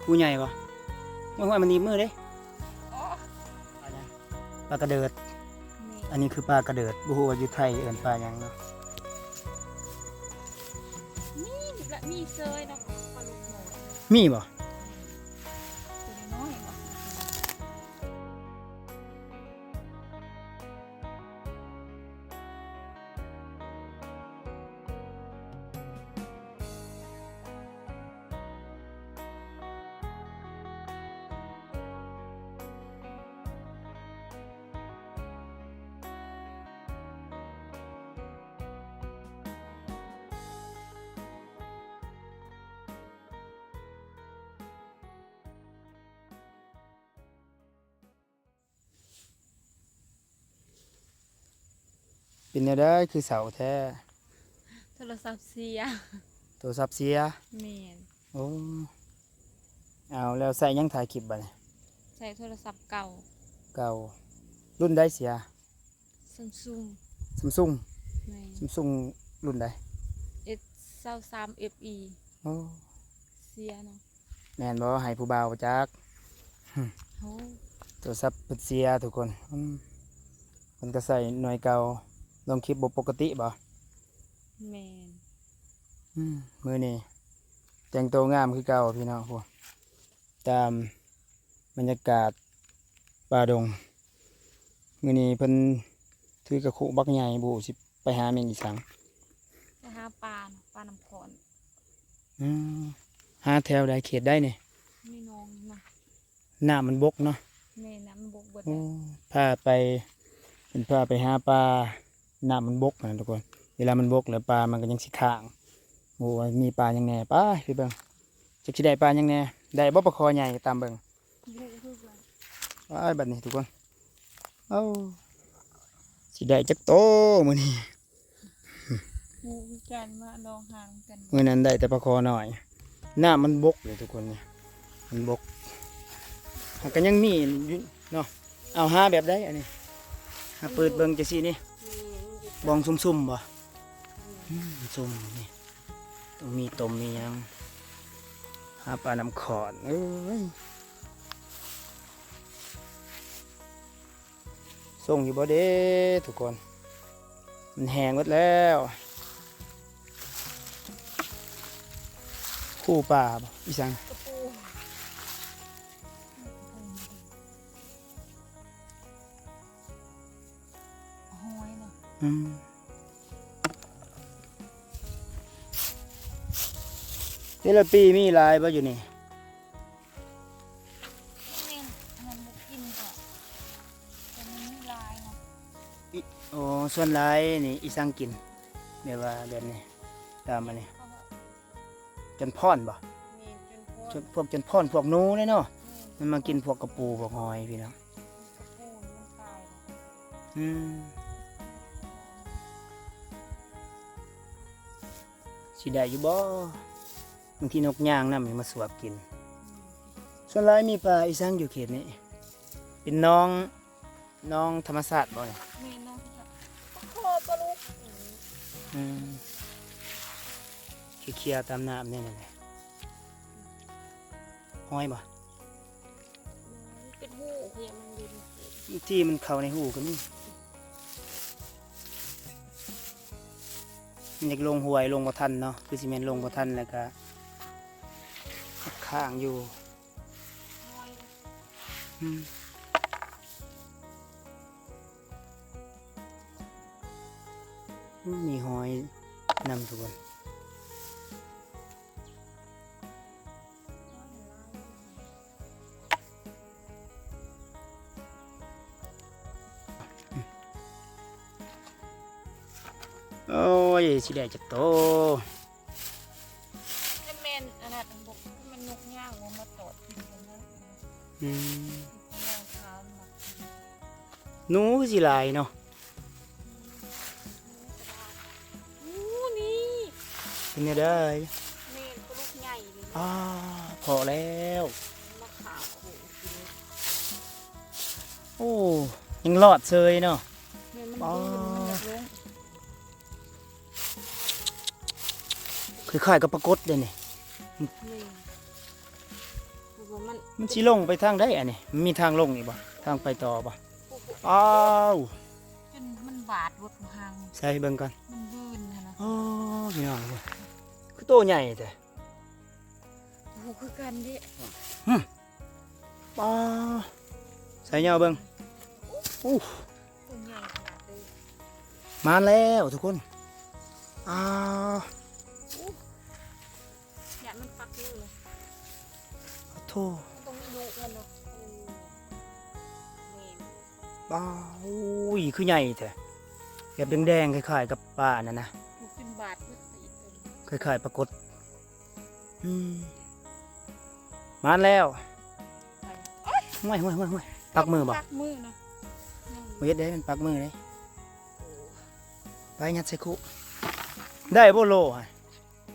ປູໃຫຍ່ບໍ່? ໂອ້ຍ ມັນໜີບມືເດ້. ອໍ ປາຫຍັງ? ປາກະເດີດ. ແມ່ນ. ອັນນີ້ຄືປາກະເດີດ ບໍ່ຮູ້ວ່າຢູ່ໄທເອີ້ນປາຫຍັງເນາະ. ມີ ລະມີເຊີຍເນາະ ປາລູກນ້ອຍ. ມີບໍ່? ໂຕນ້ອຍໆເນາະ. ເປັນແນວໃດຄືເສົ້າແທ້? ໂທລະສັບເສຍ. ໂທລະສັບເສຍ? ແມ່ນ. ໂອ້ ເອົາ ແລ້ວໃຊ້ຫຍັງຖ່າຍຄລິບບັດນີ້? ໃຊ້ໂທລະສັບເກົ່າ. ເກົ່າ. ລຸ້ນໃດເສຍ? ຊຳຊຸງ. ຊຳຊຸງ? ແມ່ນ. ຊຳຊຸງລຸ້ນໃດ? ເອັສຊາວສາມເອັຟອີ. ໂອ້ ເສຍເນາະ. ແມ່ນບໍ່? ໃຫ້ຜູ້ບ່າວຈັກ. ໂອ້ ໂທລະສັບເພິ່ນເສຍທຸກຄົນ. ອືມ ເພິ່ນກໍໃຊ້ໜ່ວຍເກົ່າ. ລົງຄລິບບໍ່ປົກກະຕິບໍ່? ແມ່ນ. ອືມ ມື້ນີ້ແຕ່ງໂຕງາມຄືເກົ່າພີ່ນ້ອງ. ໂອ້ ຕາມບັນຍາກາດປ່າດົງ. ມື້ນີ້ເພິ່ນຖືກະຄຸບັກໃຫຍ່ ບໍ່ຮູ້ຊິໄປຫາແມ່ນອີ່ສັງ. ໄປຫາປາ ປານ້ຳຂອນ. ອືມ ຫາແຖວໃດ ເຂດໃດນີ້? ໃນໜອງນີ້ນະ. ນ້ຳມັນບົກເນາະ. ແມ່ນ ນ້ຳມັນບົກເບິດ. ໂອ້ ແລ້ວ ພາໄປ ເພິ່ນພາໄປຫາປາ ນ້ຳມັນບົກນະທຸກຄົນ. ເວລາມັນບົກແລ້ວປາມັນກໍຍັງຊິຄ້າງ. ໂອ້ ວ່າມີປາຫຍັງແດ່ ໄປ ໄປເບິ່ງ. ຈັກຊິໄດ້ປາຫຍັງແດ່. ໄດ້ບໍ່ປາຄໍໃຫຍ່? ຕາມເບິ່ງ. ບໍ່ຮູ້ຄືກັນ. ວ້າຍ ບັດນີ້ທຸກຄົນ. ເອົ້າ ຊິໄດ້ຈັກໂຕມື້ນີ້? ຮູ້ຄືກັນ ມາລອງຫານຳກັນ. ມື້ນັ້ນໄດ້ແຕ່ປາຄໍນ້ອຍ. ນ້ຳມັນບົກເດ້ທຸກຄົນ ນີ້ ມັນບົກ. ມັນກໍຍັງມີຢູ່ເນາະ. ເອົາ ຫາແບບໃດອັນນີ້? ຫາເປີດເບິ່ງຈັ່ງຊີ້ນີ້. ແມ່ນ. ບ່ອນຊຸ່ມໆບໍ່? ອືມ ຊຸ່ມນີ້ ຕ້ອງມີຕົມມີຫຍັງ. ຫາປານ້ຳຂອນ. ເອີຍ ສົ່ງຢູ່ບໍ່ເດ້ທຸກຄົນ? ມັນແຫ້ງເບິດແລ້ວ. ຄູປາບໍ່ ອີ່ສັງ? ກະປູ. ຫອຍເນາະ. ອືມ ແຕ່ລະປີມີຫຼາຍບໍ່ຢູ່ນີ້? ແມ່ນ ມັນບໍ່ກິນກໍ ແຕ່ມັນມີຫຼາຍເນາະ. ອີ ໂອ້ ສ່ວນຫຼາຍນີ້ອີ່ສັງກິນ ແບບວ່າແບບນີ້ ຕາມອັນນີ້ ເຂົາເອີ້ນ ຈົນພອນບໍ່? ແມ່ນ ຈົນພອນ. ພວກຈົນພອນ ພວກໜູເດ້ເນາະ. ແມ່ນ. ມັນມາກິນພວກກະປູ ພວກຫອຍ ພີ່ນ້ອງ. ກະປູມັນຕາຍ. ອືມ ຊິໄດ້ຢູ່ບໍ່? ບາງທີນົກຍາງນຳມາສວບກິນ. ສ່ວນຫຼາຍມີປາອີ່ສັງຢູ່ເຂດນີ້? ເປັນໜອງ ໜອງທຳມະຊາດບໍ່ນີ້? ແມ່ນ ໜອງທຳມະຊາດ. ປາຄໍ ປາລູກ. ອືມ ເຄຍໆຕາມນ້ຳນີ້ແຫຼະ. ຫອຍບໍ່? ເປັນຮູ ເພຍມັນຢູ່ ບາງທີມັນເຂົ້າໃນຮູກໍມີ. ມັນຢາກລົງຫ້ວຍ ລົງບໍ່ທັນເນາະ. ຄືຊິແມ່ນລົງບໍ່ທັນ ແລ້ວກໍຄ້າງຢູ່. ອືມ ມີຫອຍນຳທຸກຄົນ. ໂອ້ຍ ຊິໄດ້ຈັກໂຕ? ແມ່ນອັນນັ້ນ ບໍ່ແມ່ນນົກຍາງ ບໍ່ມາຕອດກິນກັນນະ. ອືມ ຍາງຂາວມັນມັກກິນ. ໜູຄືຊິຫຼາຍເນາະ. ໂອ້ ນີ້ ເປັນແນວໃດ? ແມ່ນ ໂຕລູກໃຫຍ່ເລີຍ. ອ້າ ພໍແລ້ວ ມາຂາໂຄກິນ. ໂອ້ ຍັງລອດເຊີຍເນາະ. ແມ່ນ ມັນ ອໍ ມັນຢາກລົງ. ຄ້າຍໆກັບປາກົດເດ້ນີ້. ແມ່ນ ມັນ ມັນ ມັນຊິລົງໄປທາງໃດອັນນີ້? ມັນມີທາງລົງອີກບໍ່? ທາງໄປຕໍ່ບໍ່? ໂອ້ໂຫ ອ້າວ ຈົນມັນບາດເບິດຫາງ ໃສ່ເບິ່ງກ່ອນ ມັນບືນຫັ້ນນະ. ອໍ ພີ່ນ້ອງ ຄືໂຕໃຫຍ່ແທ້. ໂອ້ ຄືກັນເດ້. ຫຶ ປ້າ ໃສ່ຍາວເບິ່ງ. ໂອ້ ໂຕໃຫຍ່ຂະໜາດເລີຍ. ມາແລ້ວທຸກຄົນ. ອ້າ ໂອ້ ຢ້ານມັນປັກມື. ໂອ້ໂທ້ ມັນຕ້ອງມີດຸມັນເນາະ. ໂອ້ ແມ່ນ. ປ້າ ໂອ້ຍ ຄືໃຫຍ່ແທ້ ແບບແດງໆ ຄ້າຍໆ ກັບປາອັນນັ້ນນະ. ມັນເປັນບາດເບິດອີກ ຄ້າຍໆ ປາກົດ. ອືມ ມາແລ້ວ. ໂອ້ຍ ໂອ້ຍ ໂອ້ຍ ໂອ້ຍ ປັກມືບໍ່? ປັກມືນະ. ບໍ່ເຮັດໄດ້ ມັນປັກມືເດ້. ໄປ ຍັດໃສ່ຄຸ ໄດ້ບໍ່ໂລ? ເ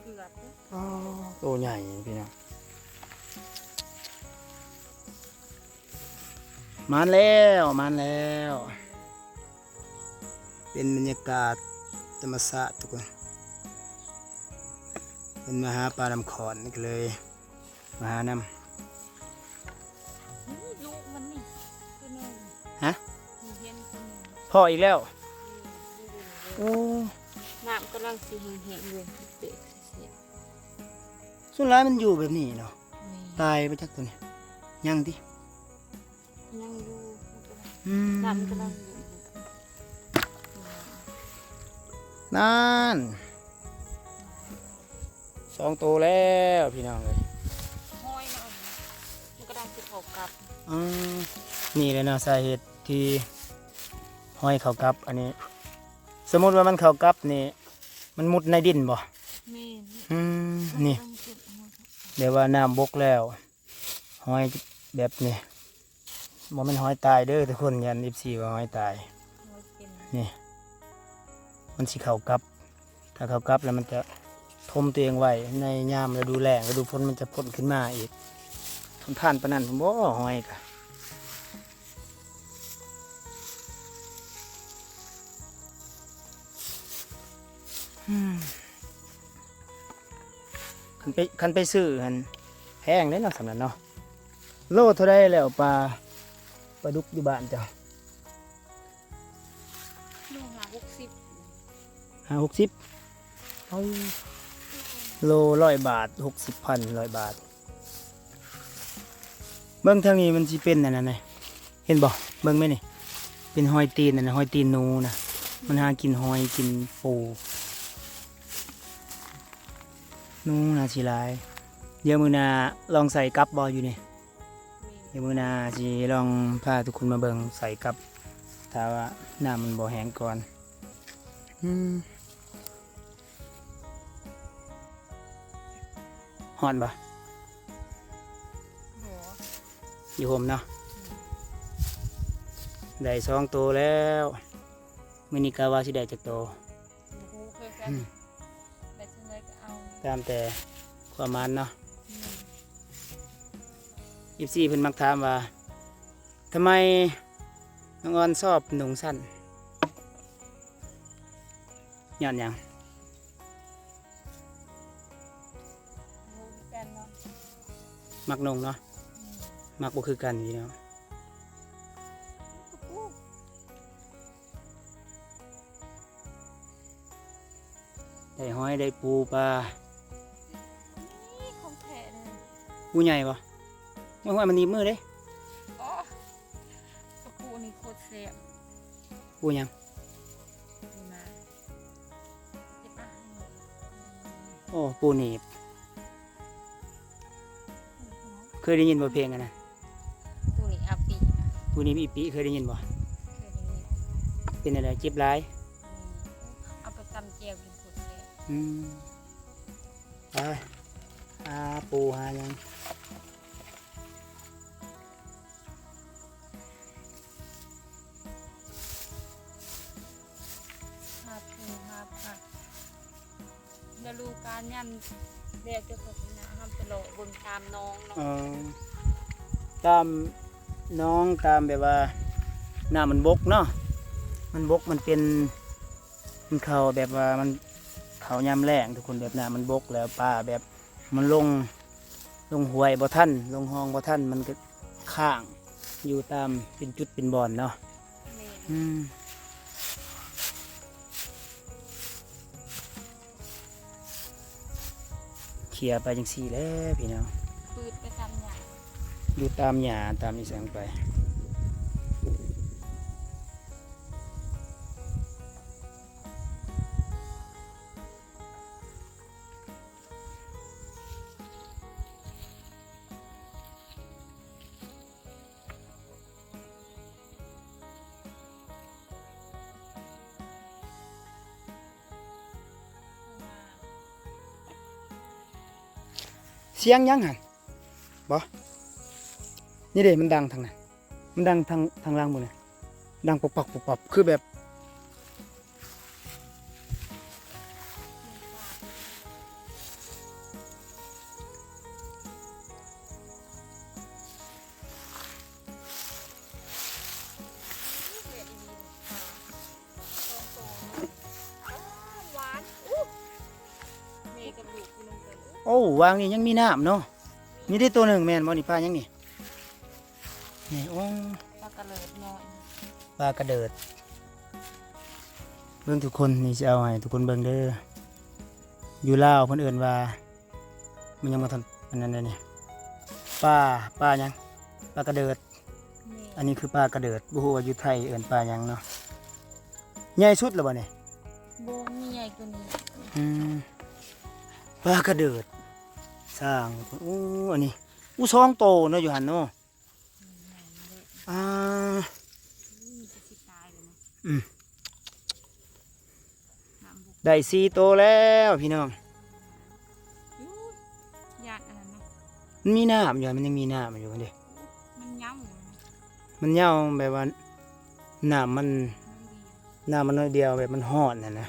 ກືອບເດ້. ອໍ ໂຕໃຫຍ່ພີ່ນ້ອງ. ມາແລ້ວ ມາແລ້ວ. ເປັນບັນຍາກາດທຳມະຊາດທຸກຄົນ. ເພິ່ນມາຫາປານ້ຳຂອນ ກໍເລີຍມາຫານຳ. ນີ້ລູກມັນນີ້ ໂຕໜຶ່ງ. ຮະ? ນີ້ເຫັນໂຕໜຶ່ງ. ພໍ້ອີກແລ້ວ. ອືມ ໂອ້ ນ້ຳກຳລັງຊິແຫ້ງໆ ເລີຍ. ສ່ວນຫຼາຍມັນຢູ່ແບບນີ້ເນາະ. ແມ່ນ. ຕາຍໄປຈັກໂຕນີ້? ຍັງຕິ? ຍັງຢູ່. ອືມ ນ້ຳກຳລັງຢູ່. ນັ້ນ ສອງໂຕແລ້ວພີ່ນ້ອງເອີຍ. ຫອຍນະ ມັນກຳລັງຊິເຂົ້າກັບ. ອືມ ນີ້ແຫຼະເນາະ ສາເຫດທີ່ຫອຍເຂົ້າກັບ. ອັນນີ້ ສົມມຸດວ່າມັນເຂົ້າກັບນີ້ ມັນມຸດໃນດິນບໍ່? ແມ່ນ. ອືມ ນີ້ ແບບວ່ານ້ຳບົກແລ້ວ ຫອຍແບບນີ້ ບໍ່ແມ່ນຫອຍຕາຍເດີທຸກຄົນ, ຢ້ານເອັຟຊີວ່າຫອຍຕາຍ. ນີ້ ມັນຊິເຂົ້າກັບ, ຖ້າເຂົ້າກັບແລ້ວມັນຈະທົມຕົວເອງໄວ້ ໃນຍາມລະດູແລ້ງ, ລະດູຝົນມັນຈະພົ້ນຂຶ້ນມາອີກ. ທົນທານປານນັ້ນບໍ່ ຫອຍກະ. ອືມ ຄັນໄປ ຄັນໄປຊື້ຫັ້ນແພງເດ້ເນາະ ສ່ຳນັ້ນເນາະ. ໂລເທົ່າໃດແລ້ວ ປາ ປາດຸກຢູ່ບ້ານເຈົ້າ? ໂລຫ້າຫົກສິບ. ຫ້າຫົກສິບ? ເອົາ ໂລຮ້ອຍບາດ ຫົກສິບພັນ ຮ້ອຍບາດ. ເບິ່ງທາງນີ້ມັນຊິເປັນອັນນັ້ນນະ ເຫັນບໍ່? ເບິ່ງແມ່ນີ້ ເປັນຮອຍຕີນນັ້ນນະ ຮອຍຕີນໜູນະ. ມັນຫາກິນຫອຍກິນປູ. ໜູໜ້າຊິຫຼາຍ. ດຽວມື້ໜ້າລອງໃສ່ກັບບໍ່ຢູ່ນີ້? ດຽວມື້ໜ້າຊິລອງພາທຸກຄົນມາເບິ່ງໃສ່ກັບ ຖ້າວ່ານ້ຳມັນບໍ່ແຫ້ງກ່ອນ. ອືມ. ຮ້ອນບໍ່? ບໍ່. ຢູ່ຮົ່ມເນາະ. ອືມ. ໄດ້ສອງໂຕແລ້ວ. ມື້ນີ້ກະວ່າຊິໄດ້ຈັກໂຕ? ບໍ່ຮູ້ຄືກັນ. ອືມ. ໄດ້ສ່ຳໃດກະເອົາ. ຕາມແຕ່ຄວາມໝານເນາະ. ອືມ. ເອັຟຊີເພິ່ນມັກຖາມວ່າ ທຳໄມນ້ອງອອນຊອບນຸ່ງສັ້ນ? ຍ້ອນຫຍັງ? ບໍ່ຮູ້ຄືກັນເນາະ. ມັກນຸ່ງເນາະ. ອືມ. ມັກບໍ່ຄືກັນພີ່ນ້ອງ. ໄດ້ຫອຍໄດ້ປູປາ. ນີ້ຂອງແທ້ເລີຍ. ປູໃຫຍ່ບໍ່? ໂອ້ຍ ມັນໜີບມືເດ້. ອໍ ກະປູນີ້ໂຄດແຊບ. ປູຫຍັງ? ປູນາ. ໂອ້ ປູໜີບ. ເຄີຍໄດ້ຍິນບໍ່ເພງອັນນັ້ນ? ປູໜີບອີປີນະ. ປູໜີບອີປີ ເຄີຍໄດ້ຍິນບໍ່? ເຄີຍໄດ້ຍິນ. ເປັນແນວໃດ? ເຈັບຫຼາຍ? ອືມ. ເອົາໄປຕຳແຈ່ວກິນໂຄດແຊບ. ອືມ. ໄປຫາປູຫາຫຍັງ. ຫາປູຫາຜັກ. ລະດູການຍາມແລ້ວແຕ່ໂຄສະນາ ເຮົາໄປເລາະເບິ່ງຕາມໜອງເນາະ. ເອີ ຕາມໜອງ ຕາມແບບວ່ານ້ຳມັນບົກເນາະ. ມັນບົກ ມັນເປັນ ມັນເຂົ້າແບບວ່າມັນເຂົ້າຍາມແລ້ງທຸກຄົນ, ແບບນ້ຳມັນບົກແລ້ວປາແບບມັນລົງ ລົງຫ້ວຍບໍ່ທັນ ລົງຮ່ອງບໍ່ທັນ ມັນກໍຄ້າງຢູ່ຕາມເປັນຈຸດເປັນບ່ອນເນາະ. ແມ່ນ ອືມ ເຂຍໄປຈັ່ງຊີ້ແຫຼະພີ່ນ້ອງ ປືດໄປຕາມຫຍ້າ ຢູ່ຕາມຫຍ້າຕາມອີ່ຫຍັງໄປ. ສຽງຫຍັງຫັ້ນ? ບໍ່ ນີ້ເດ້ ມັນດັງທາງນັ້ນ ມັນດັງທາງ ທາງຫຼັງພຸ້ນນະ ດັງປັບໆໆ ຄືແບບ ໂອ້ ວາງນີ້ຍັງມີນ້ຳເນາະ. ມີໄດ້ໂຕໜຶ່ງແມ່ນບໍ່ນີ້? ປາຫຍັງນີ້? ນີ້ ໂອ້ ປາກະເລີດນ້ອຍ ປາກະເດີດ. ເບິ່ງທຸກຄົນ ນີ້ຊິເອົາໃຫ້ທຸກຄົນເບິ່ງເດີ. ຢູ່ລາວເພິ່ນເອີ້ນວ່າ ມັນຍັງບໍ່ທັນອັນນັ້ນເດ້ນີ້ ປາ ປາຫຍັງ? ປາກະເດີດ. ແມ່ນ ອັນນີ້ຄືປາກະເດີດ ບໍ່ຮູ້ວ່າຢູ່ໄທເອີ້ນປາຫຍັງເນາະ. ໃຫຍ່ສຸດແລ້ວບໍ່ນີ້? ບໍ່ ມີໃຫຍ່ກວ່ານີ້. ອືມ ປາກະເດີດ ສ້າງ ໂອ້ ອັນນີ້ ອູ້ ສອງໂຕເນາະ ຢູ່ຫັ້ນເນາະ. ອືມ ອ່າ ອືມ ໄດ້ສີ່ໂຕແລ້ວພີ່ນ້ອງ. ຢູ່ ຢ້ານອັນນັ້ນນະ ມັນມີນ້ຳຢູ່ ມັນຍັງມີນ້ຳຢູ່ເດ້. ມັນເຫງົາຢູ່ ມັນເຫງົາແບບວ່າ ນ້ຳມັນ ມັນດີ ນ້ຳມັນໜ້ອຍດຽວ ແບບມັນຮ້ອນຫັ້ນນະ.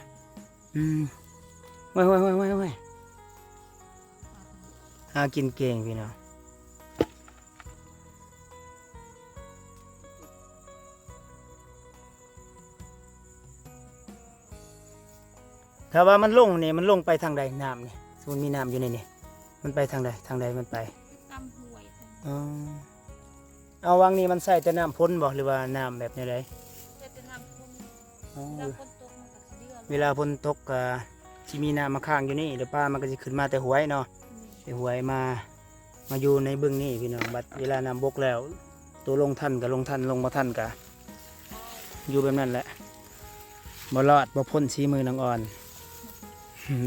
ອືມ ໂອ້ຍໆໆໆ ຫາກິນເກັ່ງພີ່ນ້ອງ. ຖ້າວ່າມັນລົງນີ້ ມັນລົງໄປທາງໃດນ້ຳນີ້? ສົມມຸດມີນ້ຳຢູ່ໃນນີ້ ມັນໄປທາງໃດ? ທາງໃດມັນໄປ? ຕາມຫ້ວຍ. ອໍ ເອົາ ຫວ່າງນີ້ມັນໃຊ້ແຕ່ນ້ຳຝົນບໍ່ ຫຼືວ່ານ້ຳແບບແນວໃດ? ໃຊ້ແຕ່ນ້ຳຝົນ. ອໍ ເວລາຝົນຕົກມັນກໍຊິເດືອ ເວລາຝົນຕົກກໍຊິມີນ້ຳມາຄ້າງຢູ່ນີ້ ແລ້ວປາມັນກໍຊິຂຶ້ນມາແຕ່ຫ້ວຍເນາະ. ອືມ ແຕ່ຫ້ວຍມາ ມາຢູ່ໃນບຶງນີ້ພີ່ນ້ອງ. ບັດເວລານ້ຳບົກແລ້ວ ໂຕລົງທັນກໍລົງທັນ ລົງບໍ່ທັນກໍຢູ່ແບບນັ້ນແຫຼະ ບໍ່ລອດບໍ່ພົ້ນສີມືນ້ອງອອນ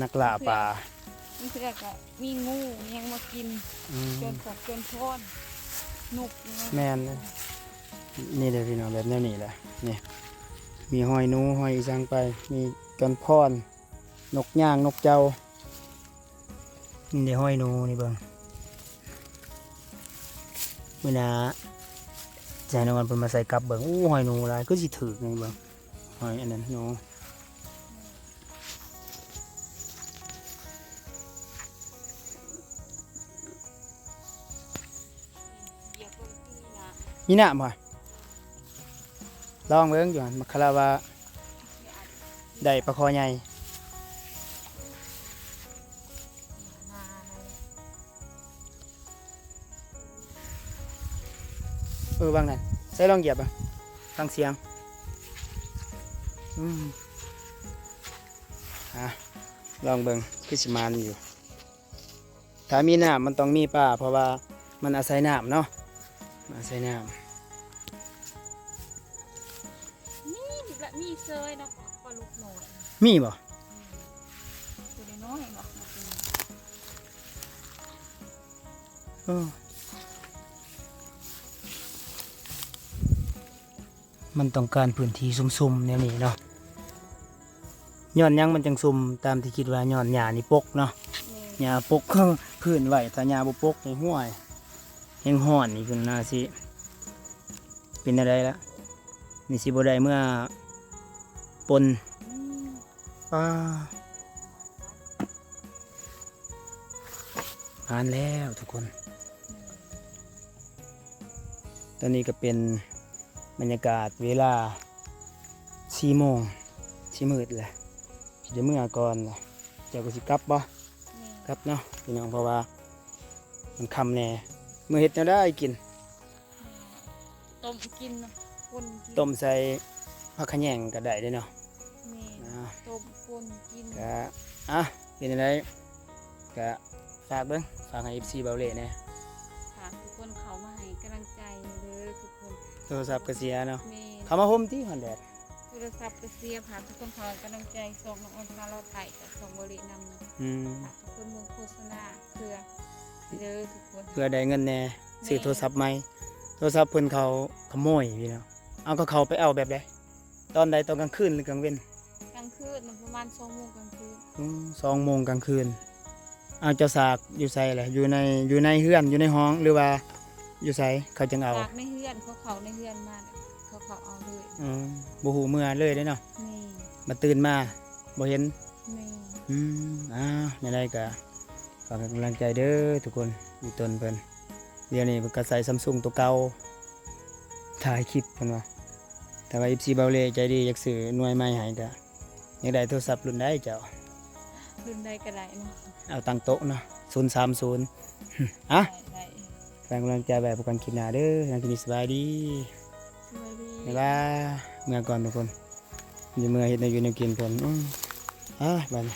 ນັກລ່າປາ. ບາງເທື່ອກໍມີງູຫຍັງມາກິນ. ອືມ ເກີນຂອງເກີນພອນ ນົກຫຍັງ. ແມ່ນ ນີ້ເດ້ພີ່ນ້ອງ ແບບແນວນີ້ແຫຼະ ນີ້ ມີຮອຍໜູ ຮອຍອີ່ຫຍັງໄປ ມີກອນພອນ ນົກຍາງ ນົກເຈົ້າ. ນີ້ເດ້ ຮອຍໜູນີ້ເບິ່ງ ມື້ໜ້າຈະໃຫ້ນ້ອງອອນເພິ່ນມາໃສ່ກັບເບິ່ງ. ໂອ້ ຮອຍໜູຫຼາຍ ຄືຊິຖືກນີ້ເບິ່ງ ຮອຍອັນນັ້ນໜູ. ມີນ້ຳບໍ່? ລອງເບິ່ງຢູ່ຫັ້ນ ມັກຄະລາວ່າໄດ້ປາຄໍໃຫຍ່. ເອີ ວາງນັ້ນ ໃສ່ລອງຢຽບເບິ່ງ ຟັງສຽງ. ອືມ ອ່ະ ລອງເບິ່ງ ຄືຊິໝານຢູ່. ຖ້າມີນ້ຳມັນຕ້ອງມີປາ ເພາະວ່າມັນອາໄສນ້ຳເນາະ ອາໄສນ້ຳ. ມີ ມີເຊີຍເນາະ ປາລູກນ້ອຍ. ມີບໍ່? ອືມ ຕົວນ້ອຍໆເນາະ. ເອີ ມັນຕ້ອງການພື້ນທີ່ຊຸ່ມໆແນວນີ້ເນາະ. ຍ້ອນຫຍັງມັນຈັ່ງຊຸ່ມ? ຕາມທີ່ຄິດວ່າຍ້ອນຫຍ້ານີ້ປົກເນາະ. ແມ່ນ ຫຍ້າປົກພື້ນໄວ້ ຖ້າຫຍ້າບໍ່ປົກນີ້ ຫ້ວຍ ແຮງຮ້ອນນີ້ ເພິ່ນໜ້າຊິເປັນແນວໃດລະ? ນີ້ຊິບໍ່ໄດ້ເມືອປົ່ນ. ອືມ ປາ ຜ່ານແລ້ວທຸກຄົນ. ຕອນນີ້ກໍເປັນບັນຍາກາດເວລາສີ່ໂມງ ຊິມືດແລ້ວ ຊິໄດ້ເມືອກ່ອນລະ. ເຈົ້າກໍຊິກັບບໍ່? ແມ່ນ ກັບເນາະພີ່ນ້ອງ ເພາະວ່າ ມັນຄ່ຳແດ່. ມື້ເຮັດແນວໃດກິນ? ຕົ້ມກິນເນາະ ປົ່ນກິນ ຕົ້ມໃສ່ຜັກຂະແຍງກໍໄດ້ເດ້ເນາະ. ແມ່ນ ອ່າ ຕົ້ມປົ່ນກິນ ກະ ອ່ະ ເປັນຈັ່ງໃດ ກະຝາກເບິ່ງ ຝາກໃຫ້ເອັຟຊີເບົາເລ່ແດ່. ຝາກທຸກຄົນເຂົ້າມາໃຫ້ກຳລັງໃຈເດີທຸກຄົນ. ໂທລະສັບກໍເສຍເນາະ. ແມ່ນ ເຂົ້າມາຮົ່ມຕິ ຮ້ອນແດດ. ໂທລະສັບກໍເສຍ. ຝາກທຸກຄົນເຂົ້າໃຫ້ກຳລັງໃຈຊ່ອງນ້ອງອອນຕະນາລາວໃຕ້ກັບຊ່ອງເບົາເລ່ນຳເນາະ. ອືມ ຝາກທຸກຄົນເບິ່ງໂຄສະນາເພື່ອເດີທຸກຄົນ ເພື່ອໄດ້ເງິນແດ່ ຊື້ໂທລະສັບໃໝ່. ໂທລະສັບເພິ່ນເຂົາຂະໂມຍພີ່ນ້ອງ. ເອົາ ເຂົາເຂົ້າໄປເອົາແບບໃດ? ຕອນໃດ? ຕອນກາງຄືນ ຫຼື ກາງເວັນ? ກາງຄືນ ປະມານສອງໂມງກາງຄືນ. ອືມ ສອງໂມງກາງຄືນ. ເອົາ ເຈົ້າສາກຢູ່ໃສລະ? ຢູ່ໃນ ຢູ່ໃນເຮືອນ ຢູ່ໃນຫ້ອງ ຫຼືວ່າຢູ່ໃສ ເຂົາຈຶ່ງເອົາ? ສາກໃນເຮືອນ ເຂົາເຂົ້າໃນເຮືອນມາ ເຂົາເຂົ້າເອົາເລີຍ. ອືມ ບໍ່ຮູ້ເມືອເລີຍເດ້ເນາະ. ແມ່ນ ມາຕື່ນມາບໍ່ເຫັນ. ແມ່ນ ອືມ ອ້າວ ແນວໃດກໍຝາກໃຫ້ກຳລັງໃຈເດີທຸກຄົນ. ອີ່ຕົນເພິ່ນ ດຽວນີ້ເພິ່ນກໍໃຊ້ຊຳຊຸງໂຕເກົ່າ ຖ່າຍຄລິບເພິ່ນວ່າ. ຖ້າວ່າເອັຟຊີເບົາເລ່ໃຈດີ ຢາກຊື້ໜ່ວຍໃໝ່ໃຫ້ ກໍຢາກໄດ້ໂທລະສັບລຸ້ນໃດເຈົ້າ? ລຸ້ນໃດກໍໄດ້ເນາະ. ເອົາຕັ້ງໂຕະເນາະ ສູນສາມສູນ. ຮະ ໄດ້ ໄດ້ ໃຫ້ກຳລັງໃຈໄວ້ ພົບກັນຄລິບໜ້າເດີ. ສຳລັບຄລິບນີ້ ສະບາຍດີ. ສະບາຍດີ ບາຍບາຍ. ເມືອກ່ອນທຸກຄົນ ຢູ່ເມືອເຮັດແນວຢູ່ແນວກິນເພິ່ນ. ອືມ ອ້າຍ ບາດນີ້